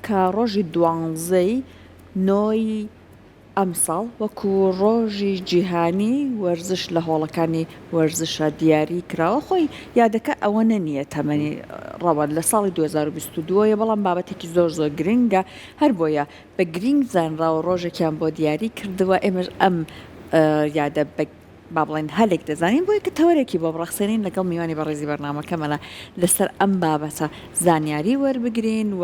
کە ڕۆژی دوانزەی نۆی ئەمساڵ وەکو ڕۆژی جیهانی وەرزش لە هۆڵەکانی وەرزشە دیاری کراوە، خۆی یادەکە ئەوەنە نییە تەمەنی ڕەوەند لە ساڵی 2022 یە بەڵام بابەتێکی زۆر زۆر گرنگە هەربۆیە بە گرینگ زانراوە ڕۆژێکیان بۆ دیاری کردووە ئێمەش ئەم یادە بە با بڵێین هەلێک دەزانین بۆیە کە تەوەرێکی بۆ بڕەخسێنین لەگەڵ میوانی بەڕێزی بەرنامەکەمانە لەسەر ئەم بابەتە زانیاری وەربگرین و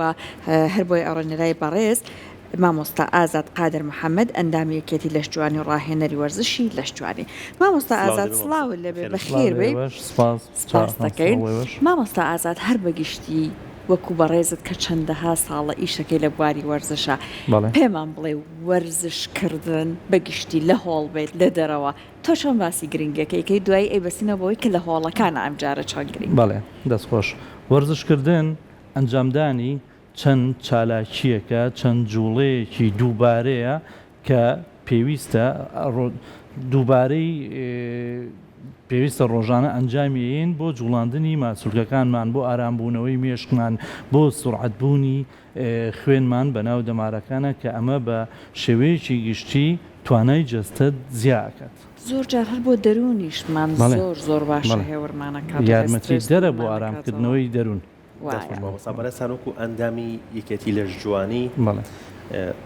هەر بۆیە ئەڕۆینە لای بەڕێز مامۆستا ئازاد قادر محەمەد ئەندامی یەکێتی لەشجوانی و ڕاهێنەری وەرزشی لەشجوانی. مامۆستا ئازاد سڵاوت لێبێ بەخێر بێی. سپاس دەکەین. مامۆستا ئازاد هەر بەگشتی وەکو بەڕێزت کە چەندەها ساڵە ئیشەکەی لە بواری وەرزشە پێمان بڵێ وەرزش کردن بە گشتی لە هۆڵ بێت لە دەرەوە تۆ چۆن باسی گرنگیەکەی کەی دوایی ئەیبەستینەوە بەوەی کە لە هۆڵەکانا ئەم جارە چۆن گرنگە. بەڵێ دەست خۆش. وەرزش کردن ئەنجامدانی چەند چالاکییەکە چەند جوڵەیەکی دووبارەیە کە پێویستە دووبارەی پێویستە ڕۆژانە ئەنجامی یەین بۆ جوڵاندنی ماسولکەکانمان بۆ ئارامبوونەوەی مێشکمان بۆ سوڕعەت بوونی خوێنمان بەناو دەمارەکانە کە ئەمە بە شێوەیەکی گشتی توانای جەستەت زیا ئەکات. زۆر جار هەر بۆ دەروونیشمان زۆر زۆر باشە هێورمان ئەکاتەوە یارمەتی دەرە بۆ ئارام کردنەوەی دەروون. وایە. دەست خۆش مامۆستا بەڕێزتان وەکو ئەندامی یەکێتی لەشجوانی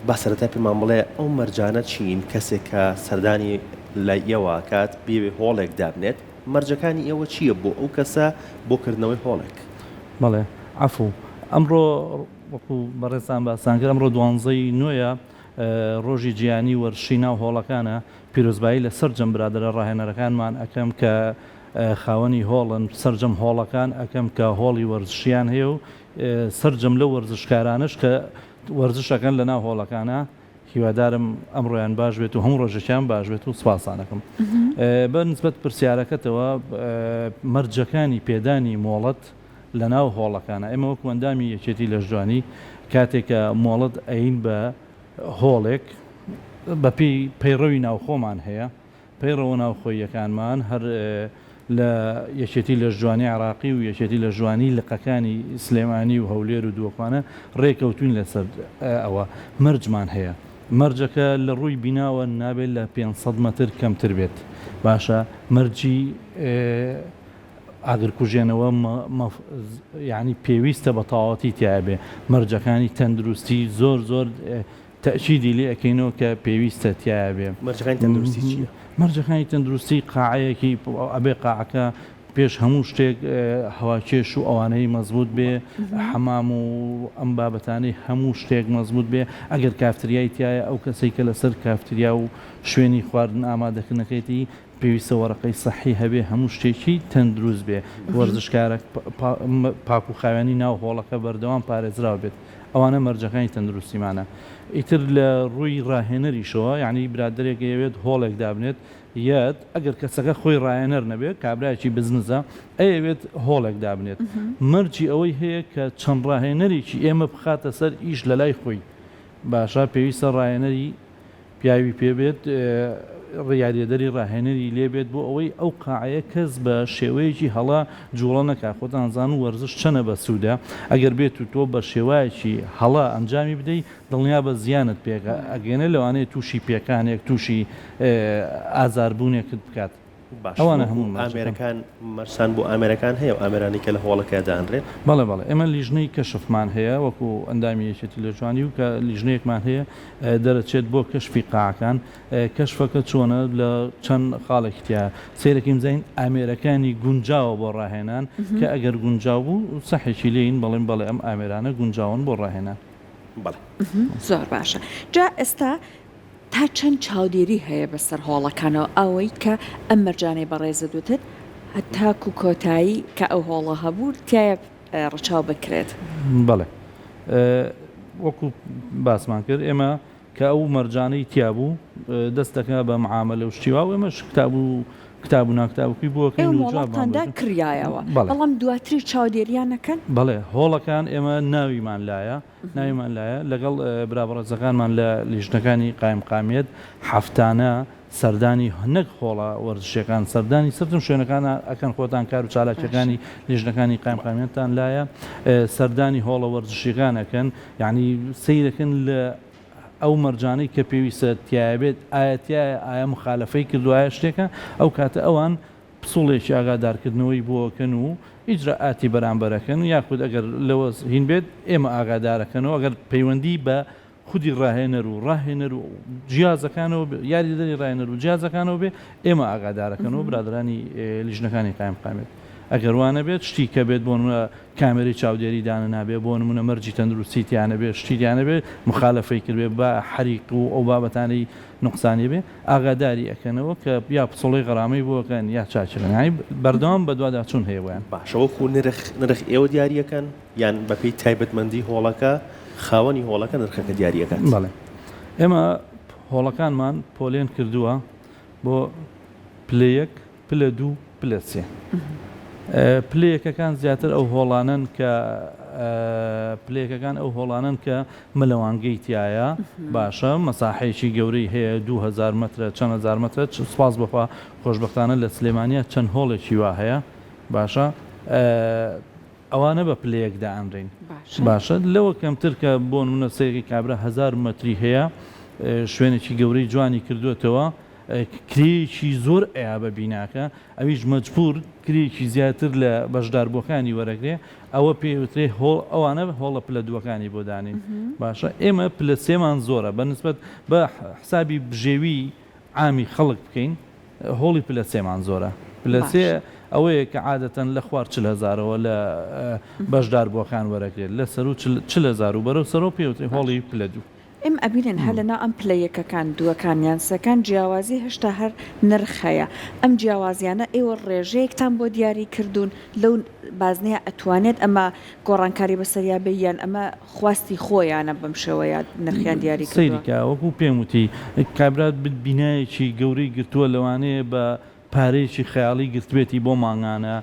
با سەرەتا پێمان بڵێ ئەو مەرجانە چین کەسێک کە سەردانی لای ئێوە ئەکات بیەوێ هۆڵێک دابنێت مەرجەکانی ئێوە چییە بۆ ئەو کەسە بۆ کردنەوەی هۆڵێک؟ بەڵێ عەفو ئەمڕۆ وەکو بەڕێزتان باستان کرد ئەمڕۆ دوانزەی نۆیە ڕۆژی جیهانی وەرزشی ناو هۆڵەکانە پیرۆزبایی لە سەرجەم برادەرە ڕاهێنەرەکانمان ئەکەم کە خاوەنی هۆڵن سەرجەم هۆڵەکان ئەکەم کە هۆڵی وەرزشیان هەیە و سەرجەم لەو وەرزشکارانەش کە وەرزش ئەکەن لەناو هۆڵەکانە هیوادارم ئەمڕۆیان باش بێت و هەموو ڕۆژێکیان باش بێت و سپاستان ئەکەم. بە نسبەت پرسیارەکەتەوە مەرجەکانی پێدانی مۆڵەت لەناو هۆڵەکانە ئێمە وەکو ئەندامی یەکێتی لەشجوانی کاتێک کە مۆڵەت ئەین بە هۆڵێک بەپێی پەیڕەوی ناوخۆمان هەیە پەیڕەوە ناوخۆییەکانمان هەر لە یەکێتی لەشجوانی عێراقی و یەکێتی لەشجوانی لقەکانی سلێمانی و هەولێر و دووەکانە ڕێکەوتوین لەسەر ئەوە مەرجمان هەیە مەرجەکە لە ڕووی بیناوە نابێت لە 500 مەتر کەمتر بێت باشە مەرجی ئاگرکوژێنەوە یعنی پێویستە بە تەواوەتی تایە بێ مەرجەکانی تەندروستی زۆر زۆر تەئکیدی لێ ئەکەینەوە کە پێویستە تیایا بێ. مەرجەکانی تەندروستی چییە؟ مەرجەکانی تەندروستی قاعەیەکی ئەبێ قاعەکە پێش هەموو شتێک هەواکێش و ئەوانەی مەزبوت بێ حەمام و ئەم بابەتانەی هەموو شتێک مەزبوت بێ ئەگەر کافتریای تیایە ئەو کەسەی کە لەسەر کافتریا و شوێنی خواردن ئامادەکردنەکەیتی پێویستە وەرەقەی سەحی هەبێ هەموو شتێکی تەندروست بێ وەرزشکارە پاک و خاوێنی ناو هۆڵەکە بەردەوام پارێزراو بێت ئەوانە مەرجەکانی تەندروستیمانە ئیتر لە ڕووی ڕاهێنەریشەوە یعنی برادەرێک ئەیەوێت هۆڵێک دابنێت یەت ئەگەر کەسەکە خۆی ڕاهێنەر نەبێت کابرایەکی بزنزە ئەیەوێت هۆڵێک دابنێت مەرجی ئەوەی هەیە کە چەند ڕاهێنەرێکی ئێمە بخاتە سەر ئیش لە لای خۆی باشە پێویستە ڕاهێنەری پیاوی پێ بێت یاریدەدەری ڕاهێنەری لێ بێت بۆ ئەوەی ئەو قاعەیە کەس بە شێوەیەکی هەڵە جوڵە نەکات خۆتان زانن وەرزش چەنە بەسوودە ئەگەر بێت و تۆ بە شێوایەکی هەڵە ئەنجامی بدەی دڵنیابە زیانت پێ ئەگەێنێ لەوانەیە تووشی پێکانێک تووشی ئازاربوونێکت بکات. باشە ئەوانە هەموو ئامێرەکان مەرجتان بۆ ئامێرەکان هەیە و ئامێرانەی کە لە هۆڵەکە دانرێن؟ بەڵێ بەڵێ ئێمە لیژنەی کەشفمان هەیە وەکو ئەندامی یەکێتی لەشجوانی و کە لیژنەیەکمان هەیە دەرەچێت بۆ کەشفی قاعەکان کەشفەکە چۆنە لە چەند خاڵێکی تیا سەیرەکەین بزانین ئامێرەکانی گونجاوە بۆ ڕاهێنان کە ئەگەر گونجاو بوو سەحێکی لێین بەڵێن بەڵێ ئەم ئامێرانە گونجاون بۆ ڕاهێنان. بەڵێ. زۆر باشە جا ئێستا تا چەند چاودێری هەیە بەسەر هۆڵەکانەوە ئەوەی کە ئەم مەرجانەی بەڕێزت وتت هەتاکو کۆتایی کە ئەو هۆڵە هەبوو تیایا ڕەچاو بکرێت؟ بەڵێ وەکو باسمان کرد ئێمە. کە ئەو مەرجانەی تیا بوو دەست دەکا بە معامەلە و شتی وا و ئێمەش کتاب و کتاب و ناکتابەکەی بۆ ئەکەین ئێوە و جوابمان مۆڵەتان بۆ دا ئەدەن. کریایەوە بەڵێ. بەڵام دواتریش چاودێریان ئەکەن؟ بەڵێ هۆڵەکان ئێمە ناویمان لایە ناویمان لایە لەگەڵ برا بەڕێزەکانمان لە لیژنەکانی قایمقامیەت هەفتانە سەردانی نەک هۆڵە وەرزشیەکان سەردانی سەرجەم شوێنەکان ئەکەن خۆتان کار و چالاکیەکانی لیژنەکانی قایمقامیەتتان لایە سەردانی هۆڵە وەرزشیەکان ئەکەن یعنی سەیرەکەن لە ئەو مەرجانەی کە پێویستە تایە بێت ئایا تایە ئایا مخالفەی کردو ئایا شتێکە ئەو کاتە ئەوان پسوڵێکی ئاگادارکردنەوەی بۆ ئەکەن و ئیجرائاتی بەرامبەر ئەکەن یاخود ئەگەر لەوە هین بێت ئێمە ئاگادارەکەنەوە ئەگەر پەیوەندی بە خودی ڕاهێنەر و ڕاهێنەر و جیازەکانەوە یاریدەدەری ڕاهێنەر و جیازەکانەوە بێ ئێمە ئاگادارەکەنەوە برادەرانی لیژنەکانی قایمقامیەت ئەگەر وا نەبێت شتی کە بێت بۆ نمونە کامێرەی چاودێری دانەنابێ بۆ نمونە مەرجی تەندروستی تیا نەبێ شتی تیا نەبێ مخالەفەی کردبێ بە حەریق و ئەو بابەتانەی نوقسانی بێ ئاگاداری ئەکەنەوە کە یا پسوڵەی غەرامەی بۆ ئەکەن یا چاکیەکەن یانی بەردەوام بەدواداچوون هەیە بۆیان. باشە وەکو نرخ نرخ ئێوە دیاریەکەن یان بەپێی تایبەتمەندی هۆڵەکە خاوەنی هۆڵەکە نرخەکە دیاری ئەکات؟ بەڵێ ئێمە هۆڵەکانمان پۆلێن کردووە بۆ پلە یەک، پلە دوو، پلە سێ. پلە یەکەکان زیاتر ئەو هۆڵانەن کە پلە یەکەکان ئەو هۆڵانەن کە مەلەوانگەی تیایە باشە مەساحەیەکی گەورەی هەیە 2000 مەترە چەند هەزار مەترە سوپاس بەخوا خۆشبەختانە لە سلێمانیا چەند هۆڵێکی وا هەیە باشە ئەوانە بە پلە یەک دائەنرێن باشە لەوە کەمتر کە بۆ نمونە سەیرکەی کابرا هەزار مەتری هەیە شوێنێکی گەورەی جوانی کردوێتەوە کرێیەکی زۆر ئەیا بە بیناکە ئەویش مەجبور کرێیەکی زیاتر لە بەشداربووەکانی وەرەگرێ ئەوە پێوترێ هۆڵ ئەوانە هۆڵە پلە دووەکانی بۆ دانین باشە ئێمە پلە سێمان زۆرە بە نسبەت بە حسابی بژێوی عامی خەڵک بکەین هۆڵی پلە سێمان زۆرە. پلە سێ ئەوەیە کە عادەتەن لە خوار 40 هەزارەوە لە بەشداربووەکان وەرەگرێت، لە سەروو 40 هەزار و بەرەو سەرەوە پێی وترێ هۆڵی پلە دوو. ئێمە ئەبینین هەر لەناو ئەم پلە یەکەکان، دووەکان یان سێکان جیاوازی هێشتا هەر نرخ هەیە. ئەم جیاوازیانە ئێوە ڕێژەیەکتان بۆ دیاری کردوون لەو بازنەیە ئەتوانێت ئەمە گۆڕانکاری بەسەریا بێ یان ئەمە خواستی خۆیانە بەم شێوەیە نرخیان دیاری کردوە؟ سەیری کە وەکو پێم وتی کابرا بینایەکی گەورەی گرتووە لەوانەیە بە پارەیەکی خەیاڵی گرتبێتی بۆ مانگانە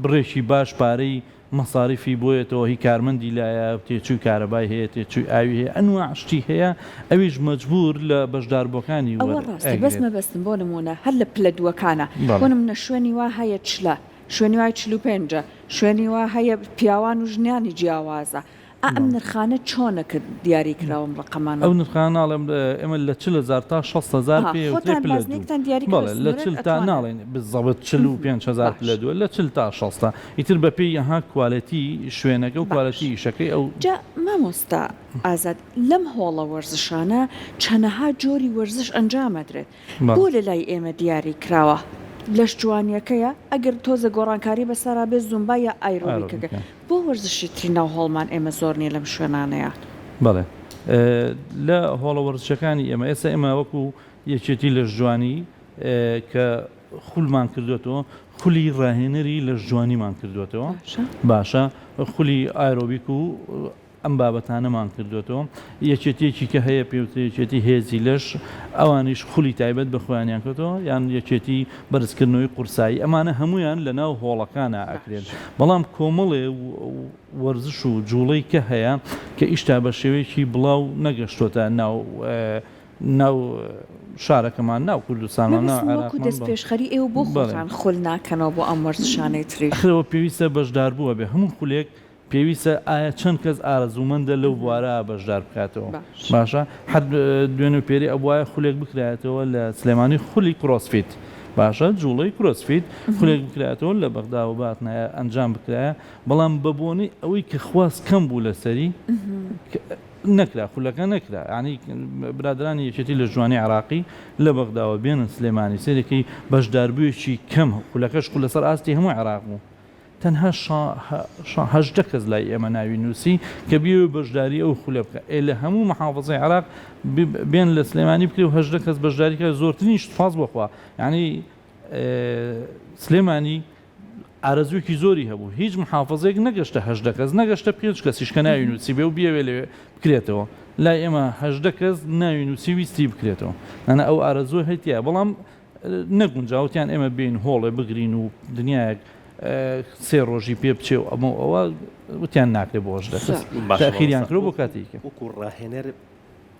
بڕێکی باش پارەی مەساریفی بۆیەتەوە هی کارمەندی لایە تێچووی کارەبای هەیە تێچووی ئاوی هەیە ئەنواع شتی هەیە ئەویش مەجبور لە بەشداربووەکانی ئەوە ڕاستە بەس وەرئەگرێت. مەبەستم بۆ نموونە هەر لە پلە دووەکانە بۆ بەڵێ. نموونە شوێنی وا هەیە چلە شوێنی وای 45 ە، شوێنی وا هەیە پیاوان و ژنانی جیاوازە، ئا ئەم نرخانە چۆنە کە دیاری کراوە ئەم ڕەقەمانە؟ ئەو نرخانە ناڵێم ئێمە لە 40 هەزار تا 60 هەزار ئەها پێی ئەوترێ خۆتان پلە دوو بازنەیەکتان دیاری کردوە بەڵێ لە سنورێک 40 تا ئەتوانن. ناڵێین بزەبت 45 هەزار باش. پلە دووە لە 40 تا شەستە ئیتر بە پێی ئەها کوالێتی شوێنەکە و باش. کوالێتی ئیشەکەی ئەو. جا مامۆستا ئازاد لەم هۆڵە وەرزشانە چەنەها جۆری وەرزش ئەنجام ئەدرێت بەڵێ. بۆ لە لای ئێمە دیاری کراوە لەش جوانیەکەیە ئەگەر تۆزە گۆڕانکاری بەسەرا بێت زومبا یا ئایرۆبیکەکە ئایرۆبیکە. بۆ وەرزشی تری ناو هۆڵمان ئێمە زۆر نیە لەم شوێنانەیا؟ بەڵێ لە هۆڵە وەرزشەکانی ئێمە ئێستا ئێمە وەکو یەکێتی لەشجوانی کە خولمان کردوێتەوە خولی ڕاهێنەری لەشجوانیمان کردوێتەوە باشە. باشە خولی ئایرۆبیک و ئەم بابەتانەمان کردووەتەوە، یەکێتییەکی کە هەیە پێوترێ یەکێتی هێزی لەش، ئەوانیش خولی تایبەت بە خۆیانیان کردووە، یان یەکێتی بەرزکردنەوەی قورسایی، ئەمانە هەموویان لە ناو هۆڵەکانا ئەکرێن، بەڵام کۆمەڵێ وەرزش و جوڵەی کە هەیە کە ئیشتا بە شێوەیەکی بڵاو نەگەشتۆتە ناو ناو شارەکەمان، ناو کوردستانمان، ناو مەبەستم وەکو عێراقمان. دەستپێشخەری ئێوە بۆ بەڵێ. خۆتان خول ناکەنەوە بۆ ئەم وەرزشانەی تریش؟ ئەخر ئەوە پێویستە بەشداربوو هەبێ، هەموو خولێک پێویستە ئایا چەند کەس ئارەزوومەندە لەو بوارە بەشدار بکاتەوە باشە حەد دوێنێ و پێری ئەبوایە خولێک بکرایەتەوە لە سلێمانی خولی کرۆسفیت باشە جوڵەی کرۆسفیت خولێک بکرایەتەوە لە بەغداوە باتنایە ئەنجام بکرایە بەڵام بە بۆنەی ئەوەی کە خواست کەم بوو لەسەری نەکرا خولەکە نەکرا یانی برادرانی یەکێتی لە ژوانی عراقی لە بەغداوە بێنن سلێمانی سەیرەکەی بەشداربوویەکی کەم خولەکەش خول لەسەر ئاستی هەموو عێراق بوو تەنها 18 کەس لای ئێمە ناوی نووسی کە بیەوێ بەشداری ئەو خولە بکا ئێ لە هەموو محافزەی عێراق بێن لە سلێمانی بکرێ و 18 کەس بەشداری کە زۆرترین سوپاس بۆ خوا یعنی سلێمانی. ئارەزوویەکی زۆری هەبوو، هیچ محافزەیەک نەگەشتە 18 کەس، نەگەشتە پێنج کەسیش کە ناوی نووسیبێ و بیەوێ لەوێ بکرێتەوە. لای ئێمە 18 کەس ناوی نووسی ویستی بکرێتەوە. نانا ئەو ئارەزووە هەی تیایە، بەڵام نەگونجا، وتیان ئێمە بێین هۆڵێ بگرین و دنیایەک سێ ڕۆژی پێ بچێ و ئەمە و ئەوە، وتیان ناکرێ بۆ 18 کەس. باشە تەئخیریان مامۆستا، کردووە بۆ کاتی دیکە. وەکوو ڕاهێنەر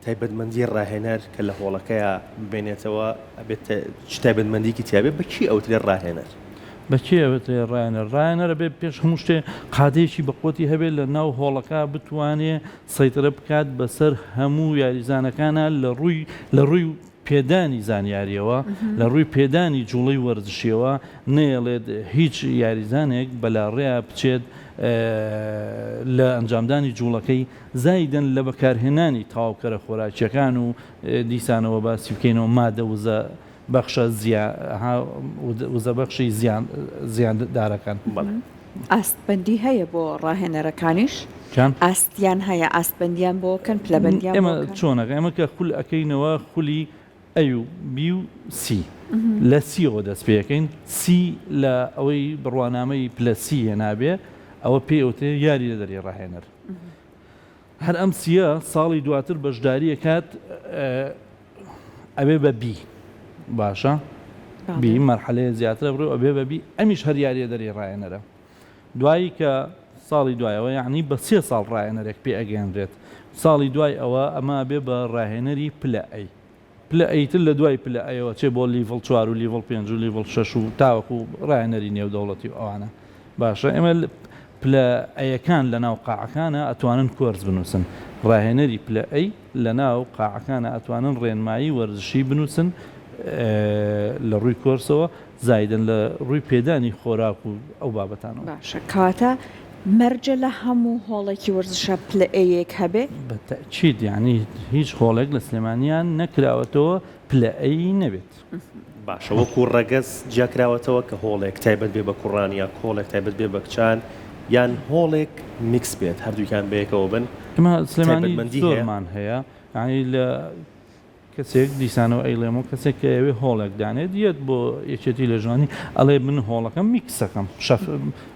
تایبەتمەندی ڕاهێنەر کە لە هۆڵەکەیا بمێنێتەوە ئەبێت چ تایبەتمەندیکی تیابێت بە کێ ئەوترێ ڕاهێنەر؟ بە کێ ئەوترێ ڕاهێنەر؟ ڕاهێنەر ئەبێ پێش هەموو شتێ قادەیەکی بەقوەتی هەبێت لە ناو هۆڵەکە بتوانێ سەیتەرە بکات بەسەر هەموو یاریزانەکانا لە ڕووی لە ڕووی پێدانی زانیاریەوە لە ڕووی پێدانی جوڵەی وەرزشیەوە نەیەڵێت هیچ یاریزانێک بەلاڕێیا بچێت لە ئەنجامدانی جوڵەکەی زایدەن لە بەکارهێنانی تەواوکەرە خۆراکیەکان و دیسانەوە باسی بکەینەوە مادە وزە بەخشە وزەبەخشی زیان زیاندارەکان. بەڵێ. ئاستبەندی هەیە بۆ ڕاهێنەرەکانیش؟ چیان؟ ئاستیان هەیە ئاستبەندیان بۆ کەن پلەبەندیان بۆ ئێمە کەن؟ چۆنەکە ئێمە کە خول ئەکەینەوە خولی A و B و C لە C یەوە دەست پێ ئەکەین C لە ئەوەی بڕوانامەی پلە C هێنابێ ئەوە پێی ئەوترێ یاریدەدەری ڕاهێنەر. هەر ئەم C یە ساڵی دواتر بەشداری ئەکات ئەبێ بە B باشە B مەرحەلەیە زیاترە بڕێ ئەبێ بە B ئەمیش هەر یاریدەدەری ڕاهێنەرە دوایی کە ساڵی دوایەوە یعنی بە سێ ساڵ ڕاهێنەرێک پێ ئەگەیەنرێت ساڵی دوای ئەوە ئەمە بێ بە ڕاهێنەری پلە A پلە A تر لە دوای پلە A یەوە چێ بۆ level چوار و level پێنج و level شەش و تاوەکو ڕاهێنەری نێودەوڵەتی و ئەوانە باشە ئێمە پلە A یەکان لە ناو قاعەکانە ئەتوانن کۆرس بنووسن ڕاهێنەری پلە A لە ناو قاعەکانە ئەتوانن ڕێنمایی وەرزشی بنووسن لە ڕووی کۆرسەوە زایدن لە ڕووی پێدانی خۆراک و ئەو بابەتانەوە. باشە کەواتە مەرجە لە هەموو هۆڵێکی وەرزشا پلە A یەک هەبێ؟ بە تەئکید یانی هیچ هۆڵێک لە سلێمانیان نەکراوەتەوە پلە A نەبێت. باشە وەکو ڕەگەز جیاکراوەتەوە کە هۆڵێک تایبەت بێ بە کوڕان یا هۆڵێک تایبەت بێ بە کچان یان هۆڵێک mix بێت هەردووکیان بەیەکەوە بن؟ ئێمە سلێمانی تایبەتمەندی هەیە؟ زۆرمان هەیە یانی لە کەسێک دیسانەوە ئەیڵێمەوە کەسێک کە ئەیەوێ هۆڵێک دانێت یەت بۆ یەکێتی لە ژوانی ئەڵێ من هۆڵەکەم میکسەکەم شەف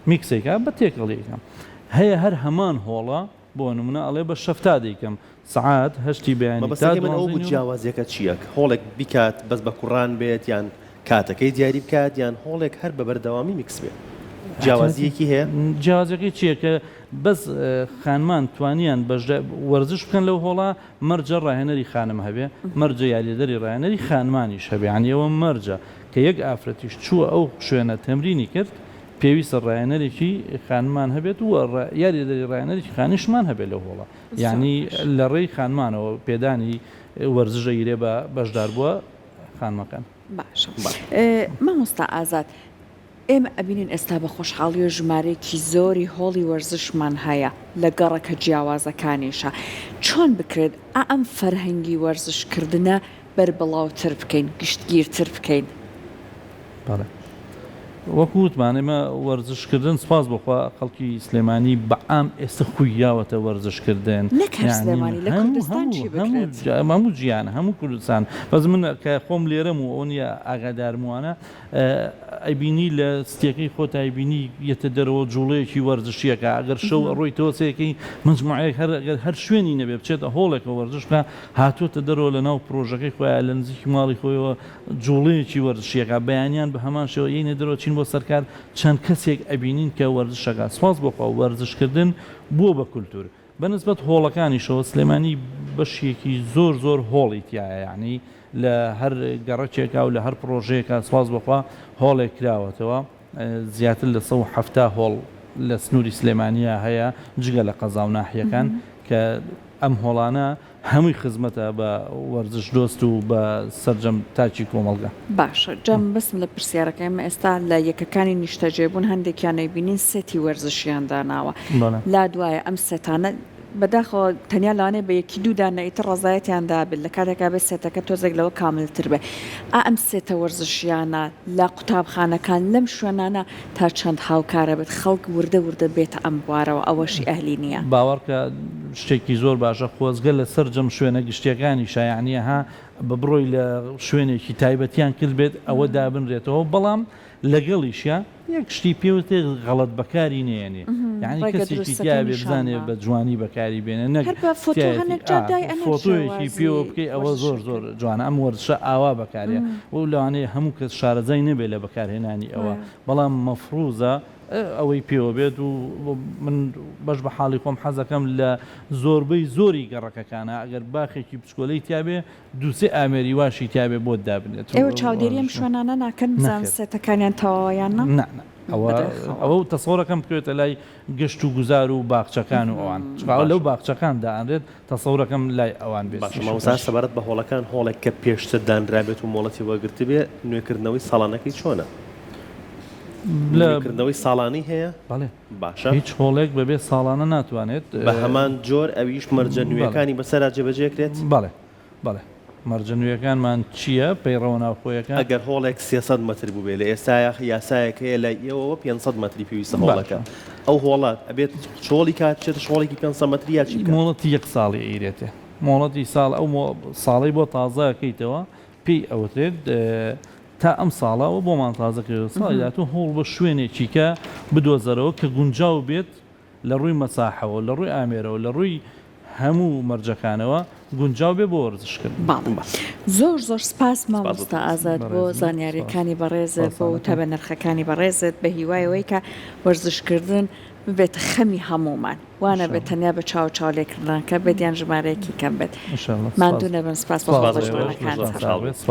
میکسێکە بە تێکەڵیەکەم هەیە هەر هەمان هۆڵە بۆ نمونە ئەڵێ بە شەفتا دەیکەم سعات هەشتی بەیانی تا مەبەستەکەی من ئەوە دوانزەی بوو نیوەڕۆ. جیاوازیەکە چییە هۆڵێک بیکات بەس بە کوڕان بێت یان کاتەکەی دیاری بکات یان هۆڵێک هەر بە بەردەوامی میکس بێت جیاوازیەکی هەیە؟ جیاوازیەکەی چییە کە بەس خانمان توانیان بەشدا وەرزش بکەن لەو هۆڵە مەرجە ڕاهێنەری خانم هەبێ، مەرجە یاریدەدەری ڕاهێنەری خانمانیش هەبێ، یانی ئەوە مەرجە کە یەک ئافرەتیش چووە ئەو شوێنە تەمرینی کرد، پێویستە ڕاهێنەرێکی خانمان هەبێت و یاریدەدەری ڕاهێنەرێکی خانیشمان هەبێت لەو هۆڵە، یانی لە ڕێی خانمانەوە پێدانی وەرزش ئەگیرێ بە بەشداربووە خانمەکان. باشە مامۆستا ئازاد، ئێمە ئەبینین ئێستا بە خۆشحاڵیەوە ژمارەیەکی زۆری هۆڵی وەرزشمان هەیە لە گەڕەکە جیاوازەکانیشا، چۆن بکرێت ئا ئەم فەرهەنگی وەرزش کردنە بەربڵاوتر بکەین، گشتگیرتر بکەین؟ بەڵێ وەکو وتمان ئێمە وەرزش کردن سوپاس بۆ خوا خەڵکی سلێمانی بە عام ئێستا خوی یاوەتە وەرزش کردن نەک هەر یانی سلێمانی لە هەموو کوردستان هەموو چی هەموو بکرێت؟ هەموو جیهان هەموو کوردستان بەس من کە خۆم لێرەم و ئەوە نیە ئاگادارم وانە ئەیبینی لە ستیەکەی خۆت ئەیبینی یەتە دەرەوە جوڵەیەکی وەرزشیەکە ئەگەر شەو ئەڕۆیتەوە سەیەکەی مەجموعەیەک هەر ئەگەر هەر شوێنی نەبێ بچێتە هۆڵێکەوە وەرزش بکا هاتووەتە دەرەوە لە ناو پرۆژەکەی خۆیا لە نزیکی ماڵی خۆیەوە جوڵەیەکی وەرزشیەکە بەیانیان بە هەمان شێوە یەینە دەرەوە چین بۆ سەرکار چەند کەسێک ئەبینین کە وەرزشەکە سوپاس بۆ خوا وەرزشکردن بووە بە کولتور بە نسبەت هۆڵەکانیشەوە سلێمانی بەشێکی زۆر زۆر هۆڵی تیایە یانی لە هەر گەڕەکێکا و لە هەر پڕۆژەیەکا سوپاس بۆ خوا هۆڵێک کراوەتەوە زیاتر لە 170 هۆڵ لە سنووری سلێمانیا هەیە جگە لە قەزا و ناحیەکان کە ئەم هۆڵانە هەمووی خزمەتە بە وەرزش دۆست و بە سەرجەم تاکی کۆمەڵگە. باشە جا مەبەستم لە پرسیارەکە ئێمە ئێستا لە یەکەکانی نیشتەجێبوون هەندێکیان ئەیبینین سێتی وەرزشیان داناوە لات وایە ئەم سێتانە بەداخەوە تەنیا لەوانەیە بە یەکی دوو دانە ئیتر ڕەزایەتیان دابێت لە کاتێکا بێت سێتەکە تۆزێک لەوە کاملتر بێ ئا ئەم سێتە وەرزشیانە لە قوتابخانەکان لەم شوێنانە تا چەند هاوکارە بێت خەڵک وردە وردە بێتە ئەم بوارەوە ئەوەشی ئەهلی نیە. باوەڕکە شتێکی زۆر باشە خۆزگە لە سەرجەم شوێنە گشتیەکانیشا یەعنی ها بە بڕۆی لە شوێنێکی تایبەتیان کردبێت ئەوە دابنرێتەوە بەڵام. لەگەڵیشیا یەک شتی پێوتێ غەڵەت بەکاری نەیەنێ یانی ڕێگە کەسێکی دروستەکەی تیابێ نیشان بزانێ با. بە جوانی بەکاری بێنێ نەک هەر بە فۆتۆ تیایەتی هەنێک ئا جار دای ئەنێن فۆتۆیەکی شێوازی پێوە بکەی ئەوە زۆر وەرزشەکە. زۆر جوانە ئەم وەرزشە ئاوا بەکارێ و لەوانەیە هەموو کەس شارەزای نەبێ لە بەکارهێنانی ئەوە وایە. بەڵام مەفروزە ئەوەی پێوە بێت و من بەش بە حاڵی خۆم حەزەکەم لە زۆربەی زۆری گەڕەکەکانا ئەگەر باخێکی بچکۆلەی تیابێ دووسێ ئامێری واشی تیابێ بۆت دابنێت و ئێوە چاودێری ئەم شوێنانە ناکەن بزانن نەخێر. سێتەکانیان تەواوە یان نا؟ نا نا ئەوە بەداخەوە. ئەوە تەسەورەکەم بکەوێتە لای گەشت و گوزار و باخچەکان و ئەوان چونکە ئەوە لەو باشە. باخچەکان دائەنرێت تەسەورەکەم لای ئەوان بێت باشە ئیشەکە. مامۆستا سەبارەت بە هۆڵەکان هۆڵێک کە پێشتر دانرابێت و مۆڵەتی وەرگرتبێ نوێکردنەوەی ساڵانەکەی چۆنە؟ لە نوێکردنەوەی ساڵانەی هەیە؟ بەڵێ. باشە. هیچ هۆڵێک بەبێ ساڵانە ناتوانێت. بە هەمان جۆر ئەویش مەرجە بەڵێ. نوێکانی بەسەرا جێبەجێ کرێت؟ بەڵێ بەڵێ. مەرجە نوێکانمان چییە؟ پەیڕەوە ناوخۆیەکان. ئەگەر هۆڵێک 300 مەتر بووبێ لە ئێستایا یاسایەک هەیە لای ئێوەوە 500 مەتری پێویستە هۆڵەکە باشە. ئەو هۆڵە ئەبێت چۆڵی کات بچێتە هۆڵێکی 500 مەتری یا چی بکات؟ مۆڵەتی یەک ساڵی ئەیرێتێ. مۆڵەتی ساڵ ئەو ساڵەی بۆ تازە ئەکەیتەوە پێی ئەوترێت تا ئەم ساڵە و بۆمان تازە کردەوە ساڵی داهاتوو هەوڵ بە شوێنێکی کە بدۆزەرەوە کە گونجاو بێت لە ڕووی مەساحەوە لە ڕووی ئامێرەوە لە ڕووی هەموو مەرجەکانەوە گونجاو بێ بۆ وەرزشکردن. بەڵێ زۆر زۆر سپاس سپاس بۆ مامۆستا تۆ. ئازاد بۆ بەڕێزم سپاس زانیاریەکانی بەڕێزت بۆ سپاسانەکەم. وتە بەنرخەکانی بەڕێزت بە هیوای ئەوەی کە وەرزشکردن ببێتە خەمی هەموومان وا نەبێت ان شاء اللە. تەنیا بە چاو چاولێکردنەکە بێت یان ژمارەیەکی کەم بێت ان شاء اللە سپاس ماندوو نەبن سپاس بۆ سپاس خۆڵە بۆ ئێوەش جوانەکانتان. لەشتان ساغ بێت سپاس.